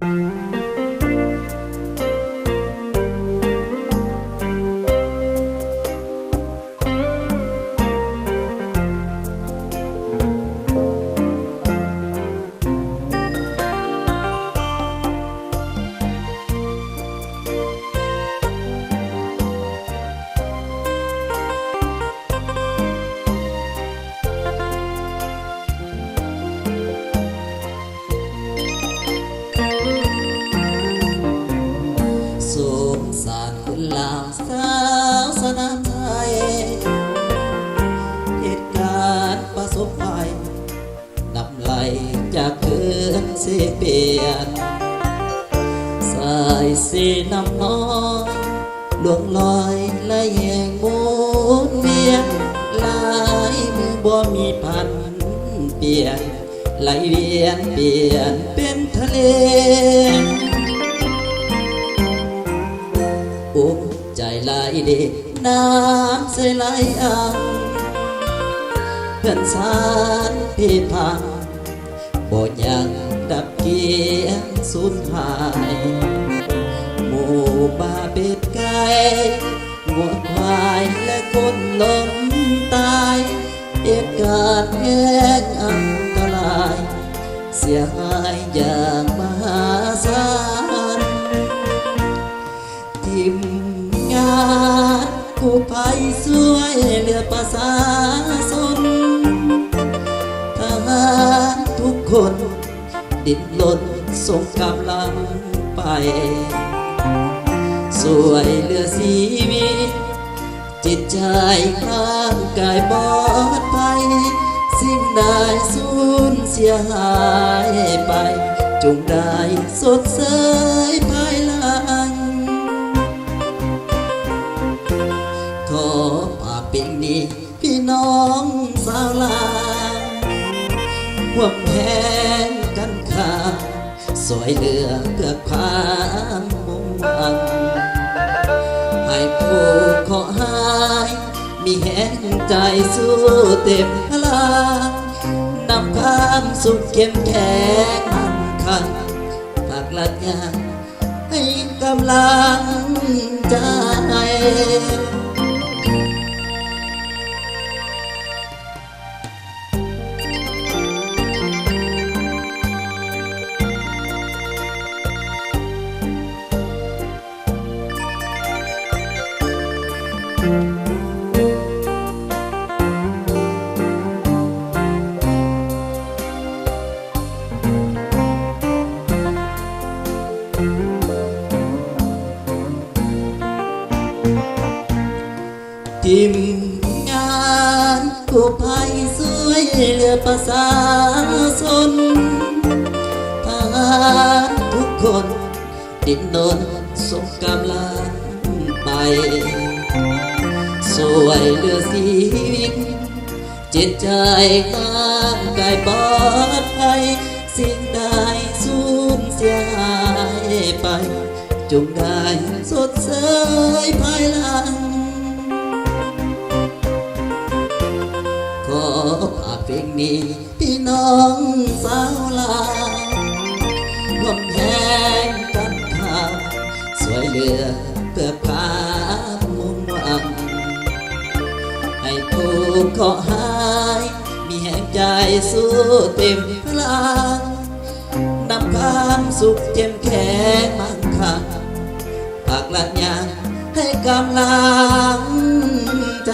ສົງສານຄົນລາວສາວສະໜາມໄທ ເຫດການປະສົບໄພ ນ້ຳໄຫຼຈາກເຂື່ອນເຊປຽນ ສາຍເຊນ້ຳນ້ອຍ ຫຼວງລອຍໄຫຼແຮງໝູນວຽນ ຫຼາຍມື້ບໍ່ມີຜັນປ່ຽນ ໄຫຼວຽນປ່ຽນເປັນທະເລ ອຸກໃຈຫຼາຍເດ ນ້ຳໃສໄຫຼອ່າງ ເຮືອນຊານເພພັງ ບໍ່ຍັງດັບກຽງສູນຫາຍ ໝູ່ໝາເປັດໄກ່ ງົວຄວາຍ ແລະຄົນລົ້ມຕາຍ ເຫດການແຮງອັນຕະລາຍ ເສຍຫາຍຢ່າງມະຫາສານ. ທີມງານກູ້ໄພຊ່ວຍເຫຼືອປະຊາຊົນ ທະຫານທຸກຄົນ ດິ້ນລົນສົ່ງກຳລັງໄປ ຊ່ວຍເຫຼືອຊີວິດ ຈິດໃຈຮ່າງກາຍປອດໄພ ສິ່ງໃດສູນເສຍຫາຍໄປ ຈົ່ງໄດ້ຊົດເຊີຍພາຍຫຼັງ. ຂໍຝາກເພງນີ້ ພີ່ນ້ອງຊາວລາວ ຮ່ວມແຮງກັນຂ້າ ຊ່ວຍເຫຼືອເພື່ອຄວາມມຸ່ງຫວັງ ໃຫ້ຜູ້ເຄາະຮ້າຍມີແຮງໃຈສູ້ເຕັມພະລາ ນຳຄວາມສຸກເຂັ້ມແຂງໝັ້ນຄັ່ງ ພາກລັດຍາ ໃຫ້ກຳລັງໃຈ. ທີມງານກູ້ໄພຊ່ວຍເຫຼືອປະຊາຊົນ ທະຫານທຸກຄົນ ດິ້ນລົນສົ່ງກຳລັງໄປ ຊ່ວຍເຫຼືອຊີວິດ ຈິດໃຈຮ່າງກາຍປອດໄພ ສິ່ງໃດສູນເສຍຫາຍໄປ ຈົ່ງໄດ້ຊົດເຊີຍພາຍຫຼັງ. ຂໍຝາກເພງນີ້ ພີ່ນ້ອງຊາວລາວ ຮ່ວມແຮງກັນຂ້າ ຊ່ວຍເຫຼືອເພື່ອຄວາມມຸ່ງຫວັງ ໃຫ້ຜູ້ເຄາະຮ້າຍມີແຮງໃຈສູ້ເຕັມພະລັງ ນຳຄວາມສຸກເຂັ້ມແຂງໝັ້ນຄັ່ງ ພາກລັດຍາ ໃຫ້ກຳລັງໃຈ.